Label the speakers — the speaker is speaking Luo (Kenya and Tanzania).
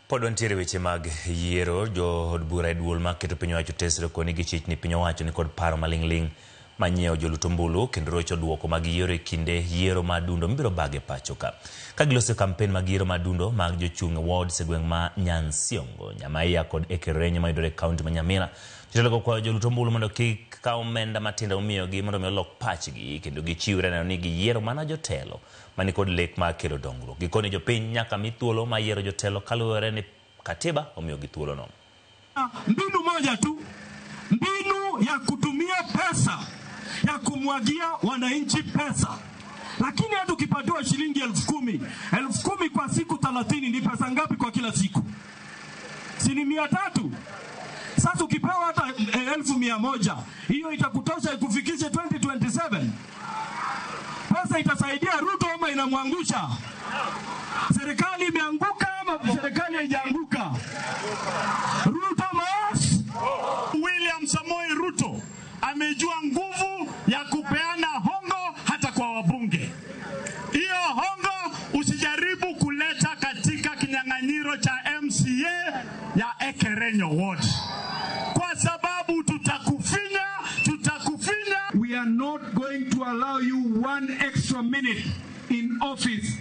Speaker 1: Pod wantiere weche mag yiero. Jood bura e duol mar keto piny owacho tesre koni gichich ni piny owacho ni kod paro maling'ling' ma nyiewo jolut ombulu kendo rocho duoko mag yiero e kinde yiero mar dundo mibiro bag e pacho ka. Ka giloso kampen mag yiero mar dundo mag jochung' e wards e gweng' ma Nyansiongo, Nyamaiya kod Ekerenyo mayudore e kaunti ma Nyamira. Jotelo go okwayo jolut ombulu mondo kik kaw omenda matindo momiyogi mondo mi olok pachgi kendo gichiwre neno ni giyiero mana jotelo mani kod lek mar kelo dongruok. Gikoni jopiny nyaka mi thuolo mar yiero jotelo kaluwore ni katiba omiyogi thuolono.
Speaker 2: Mbinu moja tu, mbinu ya kutumia pesa ya kumwagia wananchi pesa. Lakini hata ukipatiwa shilingi 10,000, 10,000 kwa siku 30 ni pesa ngapi kwa kila siku? Si ni 300? Sasa ukipewa hata 100,000, hiyo itakutosha ikufikishe 2027? Pesa itasaidia Ruto ama inamwangusha? Serikali imeanguka ama serikali haijaanguka? Ruto must.
Speaker 3: William Samoei Ruto amejua nguvu ya kupeana hongo hata kwa wabunge. Hiyo hongo usijaribu kuleta katika kinyang'anyiro cha MCA ya Ekerenyo Ward, kwa sababu tutakufinya, tutakufinya.
Speaker 2: We are not going to allow you one extra minute in office.